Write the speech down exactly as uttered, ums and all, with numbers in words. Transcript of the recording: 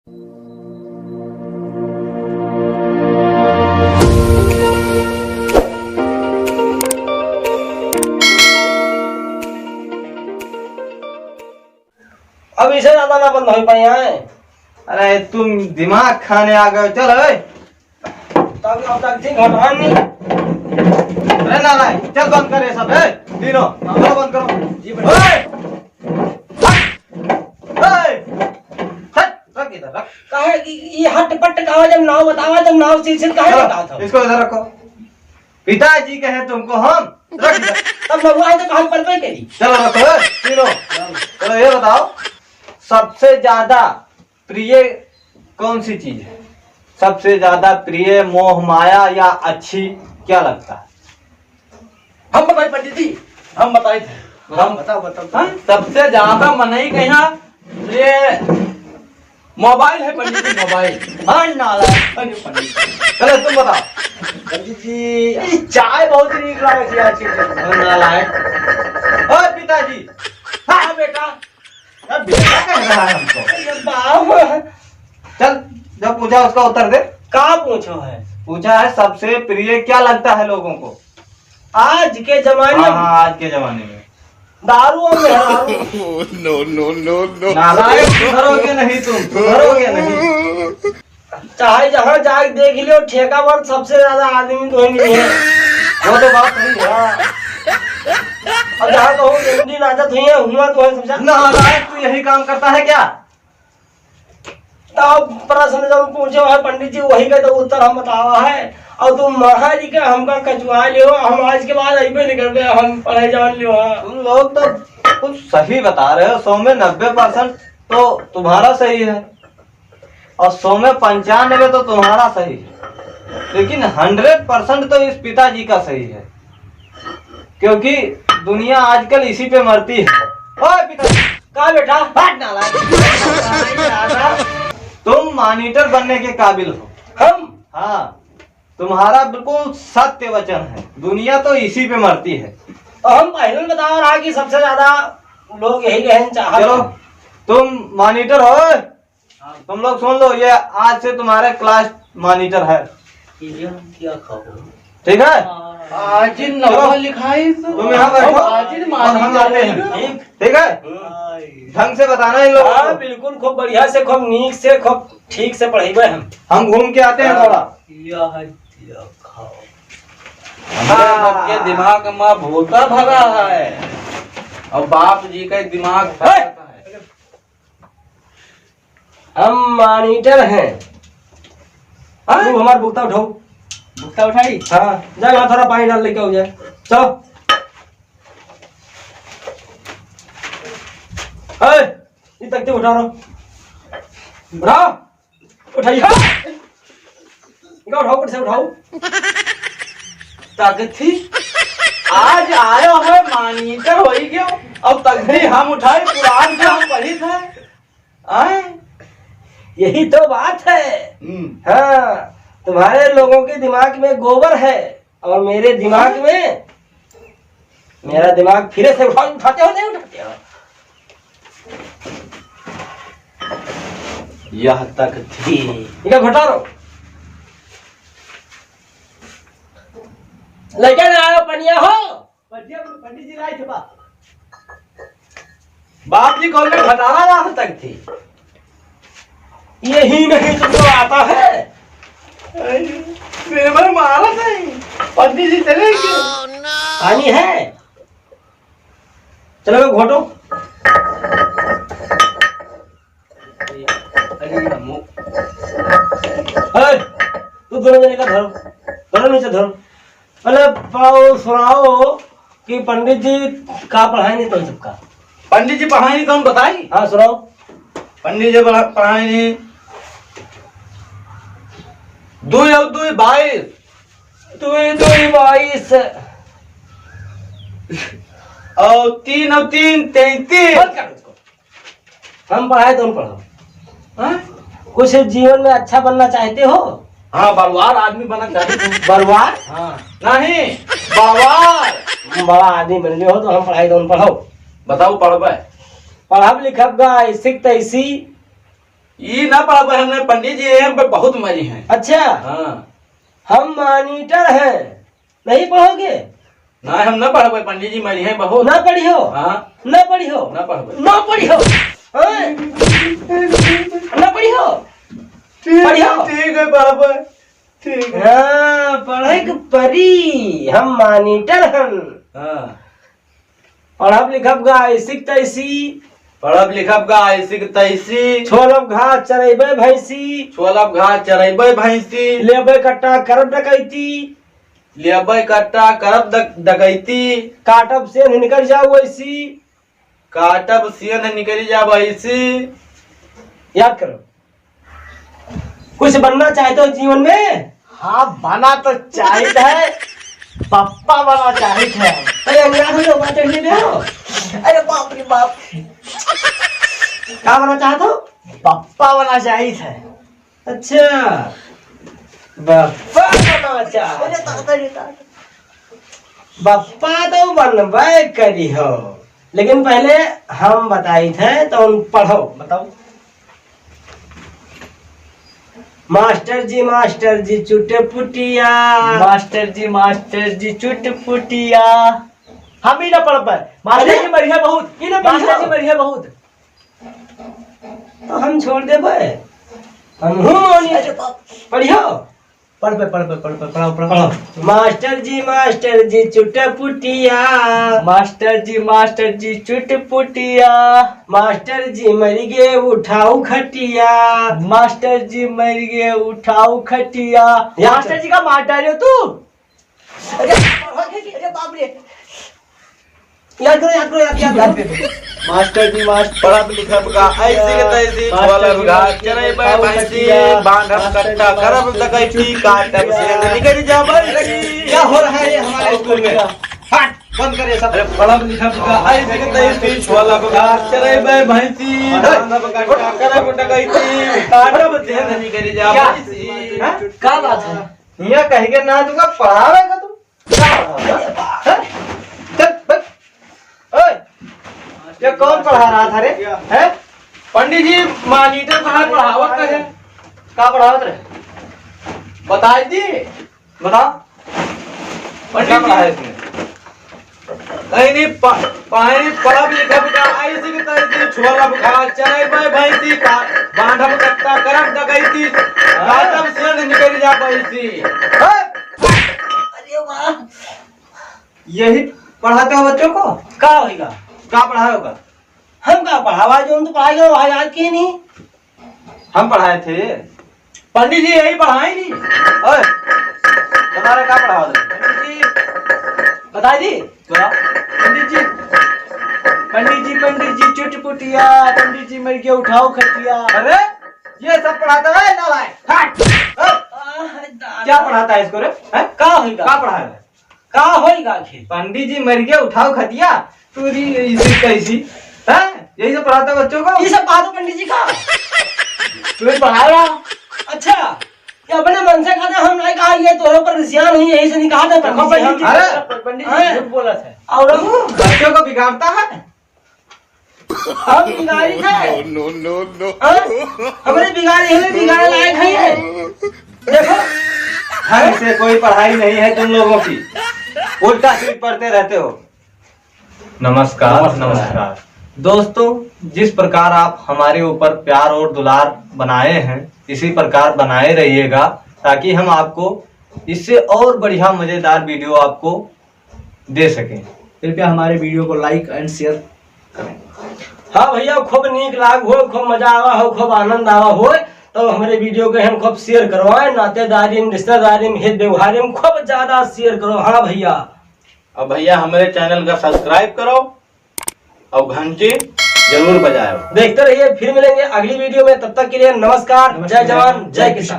अब इसे ज्यादा ना बंद हो पाए हैं। अरे, तुम दिमाग खाने आ गए, चल, ए। तब, अब तक ठीक हटवा नहीं। अरे नालायक, चल बंद कर ये सब, ए, तीनों, चलो बंद करो। जी, ए! ए! हट, रख इधर, रख। काहे, ई, ई हट पट का आवाज, हम नाव बतावा, जब नाव से, से काहे चलो, बतावत हो? इसको इधर रखो। पिताजी कहे तुमको हम, रख इधर। तब नौआ है तो कहाँ पर पे करी? चलो रखो, ए, तीनों। चलो ये बताओ, सबसे ज्यादा प्रिय कौन सी चीज है? सबसे ज्यादा प्रिय मोह माया या अच्छी क्या लगता है? हम बताए पंडित जी, हम बताए थे। हम बताओ, बताओ। हाँ? सबसे ज्यादा मनई कहाँ ये मोबाइल है पंडित जी, मोबाइल। हाँ, नालायक, अरे पंडित जी। चलो, तुम बताओ। पंडित जी, ई चाय बहुत नीक लागै छै आज के। हाँ, नालायक। ओ पिताजी। हाँ, बेटा। अब बेटा कह रहा है हमको। अरे बाप। चल, जो पूछा उसका उत्तर दे। का पूछो है? पूछा है, सबसे प्रिय क्या लगता है लोगों को? आज के जमाने हाँ, में? हाँ, आज के जमाने में। दारू और मेहरारू। No, no, no, no। नालायक, सुधरोगे नहीं तुम, सुधरोगे नहीं। चाहे जहाँ जाके देख लियो, ठेका पर सबसे ज्यादा आदमी तो ही नहीं है। वो तो बात सही है। हाँ। अब जहाँ कहूँ हिंदी नाचत हुई है, हुआ तो है सबसे। नालायक, तू यही काम करता है क्या? तब प्रश्न जब पूछो है पंडित जी, वही का तो उत्तर हम बतावा है। और तुम महाराज जी का हमका कचुआ लियो, हम आज के बाद अइबे नहीं करबे, हम पढ़ाई जान लियो है। तुम लोग तो कुछ सही बता रहे हो, सौ में नब्बे परसेंट तो तुम्हारा सही है और सौ में पंचानबे तो तुम्हारा सही है, लेकिन हंड्रेड परसेंट तो इस पिताजी का सही है, क्योंकि दुनिया आजकल इसी पे मरती है। ओए पिताजी, का बेटा? हट नालायक। तुम मॉनिटर बनने के काबिल हो। हम? हाँ, तुम्हारा बिल्कुल सत्य वचन है, दुनिया तो इसी पे मरती है। तो हम पहले ही बता रहा कि सबसे ज्यादा लोग यही रहना चाहते चलो, हैं। तुम मॉनिटर हो, तुम लोग सुन लो, ये आज से तुम्हारे क्लास मॉनिटर है। ये क्या खाओ? ठीक है? आज इन चलो। नवा लिखाई तो तुम यहाँ बैठो। आज इन और हम आते हैं। मानी ठीक। ठीक है? हाँ। ढंग से बताना इन लोगों हाँ, को। बिल्कुल, खूब बढ़िया से, खूब नीक से, खूब ठीक से पढ़ेबे हम। हम घूम के आते हैं हाँ। थोड़ा। यह दिया खाओ। हमरे हाँ। सबके दिमाग में भूसा भरा है और बाप जी का दिमाग फैलता है। हम मॉनिटर हैं। हाँ? तू हमार भुगता उठाओ। भुगता उठाई? हाँ, जा वहाँ थोड़ा पानी डाल लेके आओ, जा। चलो। ए, ये तख्ती उठा रहा। उठाओ। उठाइए। इनका उठाओ, फट से उठाओ। तख्ती आज आयो है, मॉनिटर होई गयो। अब तख्ती हम उठाई, कुरान के हम पढ़ी थे। आए? यही तो बात है। हम्म। हाँ, तुम्हारे लोगों के दिमाग में गोबर है और मेरे दिमाग में, मेरा दिमाग फिर से उठा, उठाते हो, नहीं उठाते हो? यह तख्ती। इनका घोटा रहो। लेके ना आयो पनिया हो। पंडित जी, पंडित जी लाए थे बाप। बाप जी कौन में घटाना ला तख्ती? यही नहीं तुमको आता है? अरे, मेरे भाई मारा नहीं। पंडित जी चले गए। पानी है? चलो, मैं घोटो। अरे, अरे, अरे, अरे, तू दोनों जने का धरो, धरो नीचे धरो। अरे, पाओ, सुनाओ कि पंडित जी का पढ़ाई नहीं तो सबका। पंडित जी पढ़ाई नहीं तो हम बताई? हाँ, सुनाओ। पंडित जी पढ़ा-, पढ़ाई नहीं। दुई और दुई बाईस। दुई दुई बाईस। और तीन और तीन तैंतीस। बंद कर उसको। हम पढ़ाए तो हम पढ़ाओ। हाँ? कुछ जीवन में अच्छा बनना चाहते हो? हाँ, बलवार आदमी बनना चाहते हो। बलवार? हाँ। नहीं, बलवार। हम बड़ा आदमी बन गए हो तो हम पढ़ाई तो हम पढ़ाओ। बताओ पढ़बे। पढ़ब लिखब गा ऐसी तैसी। ई ना पढ़बे हमने, पंडित जी, ये हम पे बहुत मरी हैं। अच्छा। हाँ। हम monitor हैं, नहीं पढ़ोगे? ना, हम ना पढ़बे, पंडित जी मरी हैं बहुत। ना पढ़ियो? हाँ। ना पढ़ियो? ना पढ़बे। ना पढ़ियो? हाँ? ना पढ़ियो? ठीक, पढ़ियो? ठीक है, पढ़बे। ठीक है। हाँ, पढ़े के परी, हम monitor हन। हाँ। पढ़ब लिखब गा ऐसी क तैसी। पढ़ब लिखब गा ऐसी क तैसी। छोलब घास चरैबे भैंसी। छोलब घास चरैबे भैंसी। लेबे कट्टा करब डकैती। लेबे कट्टा करब डक-, डकैती। काटब सेंध निकल जाओ ऐसी। काटब सेंध निकल जाओ ऐसी। याद करो। कुछ बनना चाहते हो जीवन में? हाँ, बना तो चाहित है, पप्पा बना चाहित है। अरे, अंगड़ा हो, बात कर ले हो। अरे बाप रे बाप। का बना चाहते हो? पप्पा बना चाहित है। अच्छा, पप्पा बना चाहत है। अरे दादा रे दादा। पप्पा तो बनबे करी हो, लेकिन पहले हम बताइत है तो उन पढ़ो। बताओ। मास्टर जी, मास्टर जी, चुटपुटिया। मास्टर जी, मास्टर जी, चुटपुटिया। हम ही ना पढ़ पाए। मास्टर अरे? जी मरिया बहुत। ई ना पढ़ मास्टर जी पाए। मरिया बहुत। तो हम छोड़ देबे। हम हूँ मोनी। अरे बाप। पढ़ियो। पढ़ पे, पढ़ पे, पढ़ पे, पढ़ाओ, पढ़ाओ। पढ़ो। मास्टर जी, मास्टर जी, चुटपुटिया। मास्टर जी, मास्टर जी, चुटपुटिया। मास्टर जी मर गए, उठाओ खटिया। मास्टर जी मर गए, उठाओ खटिया। या मास्टर जी का मार डालियो तू। अरे, अरे बाप रे। याद करो, याद करो, याद, याद, याद। मास्टर जी, मास्टर। पढ़ब लिखब का ऐसी के तैसी, मास्टर छोलब जी, घास, मास्टर चरैबे जी, भैंसी, मास्टर बांधब जी, कट्टा, मास्टर करब जी, डकैती, मास्टर जी, काटब सेंध निकल जाबै। अरे, क्या हो रहा है ये हमारे स्कूल में? हट, बंद कर ये सब। अरे, पढ़ब लिखब का ऐसी के तैसी, छोलब घास, चरैबे भैंसी, अरे, बांधब कट्टा, करब डकैती, काटब सेंध निकल जाबै। क्या? हाँ? क्या बात है? हियाँ कहि के ना तुका पढ़ावे का तू? हैं? चल, बैठ। ओए, ये कौन पढ़ा रहा था रे? हैं? पंडित जी, monitor कहाँ पढ़ावत है? का पढ़ावत रहे? बताई दी। बताओ। पंडित क्या जी। पढ़ा है इसमें? कहीं नहीं, प-, पढ़ाई नहीं, पढ़ब लिखब का, ऐसी की तैसी, छोलब घास, चरैबे भैंसी, का, बांधब कट्टा, करब डकैती, हाँ। काटब सेंध निकल जा पैसी। अरे वाह। यही पढ़ाते हो बच्चों को? का होइगा? का पढ़ाए होगा? हम का पढ़ावा, जो हम तो पढ़ाई गए, वहाँ याद किए नहीं। हम पढ़ाए थे। पंडित जी यही पढ़ाए नहीं। ओए, तुम्हारा का पढ़ावा था? पंडित जी, बताई दी। क्या? पंडित जी, पंडित जी, पंडित जी, चुटपुटिया, पंडित जी मर गया, उठाओ खटिया। अरे, ये सब पढ़ाता है नालायक। हट। ओए, आह, दादा। क्या पढ़ाता है इसको रे? हैं? का होइगा? का पढ़ाए? का होइगा आखिर? पंडित जी मर गए, उठाओ खटिया, तू री इसी कैसी, हैं? यही सब पढ़ाता बच्चों को? ये सब पढ़ाता पंडित जी का? तू ही पढ़ा रहा। अच्छा, ये अपने मन से कहते, हम नहीं कहा, ये तोरे पर रिसियान हुई, यही से नहीं कहा था पंडित जी। पंडित जी, अरे! पंडित जी हैं? झूठ बोला था। और बच्चों को बिगाड़ता है। हम बिगाड़ी थे। No, no, no, no। हाँ? हमरे बिगाड़ी है, बिगाड़े लायक है ये। देखो। ढंग से कोई पढ़ाई नहीं है तुम लोगों की, उल्टा सीध पढ़ते रहते हो। नमस्कार, नमस्कार। नमस्कार। दोस्तों, जिस प्रकार आप हमारे ऊपर प्यार और दुलार बनाए हैं, इसी प्रकार बनाए रहिएगा, ताकि हम आपको इससे और बढ़िया मजेदार video आपको दे सकें। कृपया हमारे video को like and share करें। हाँ भैया, खूब नीक लाग हो, खूब मजा आवा हो, खूब आनंद आवा हो, तो हमरे video के हम खूब share करवाएं, नातेदारी में, रिश्तेदारी में, हित व्यवहार में खूब ज्यादा share करो। हाँ भैया। अब भैया, हमरे channel का subscribe करो और घंटी जरूर बजाओ। देखते रहिए, फिर मिलेंगे अगली video में, तब तक के लिए नमस्कार, जय नमस्कार, जवान, जय जय किसान।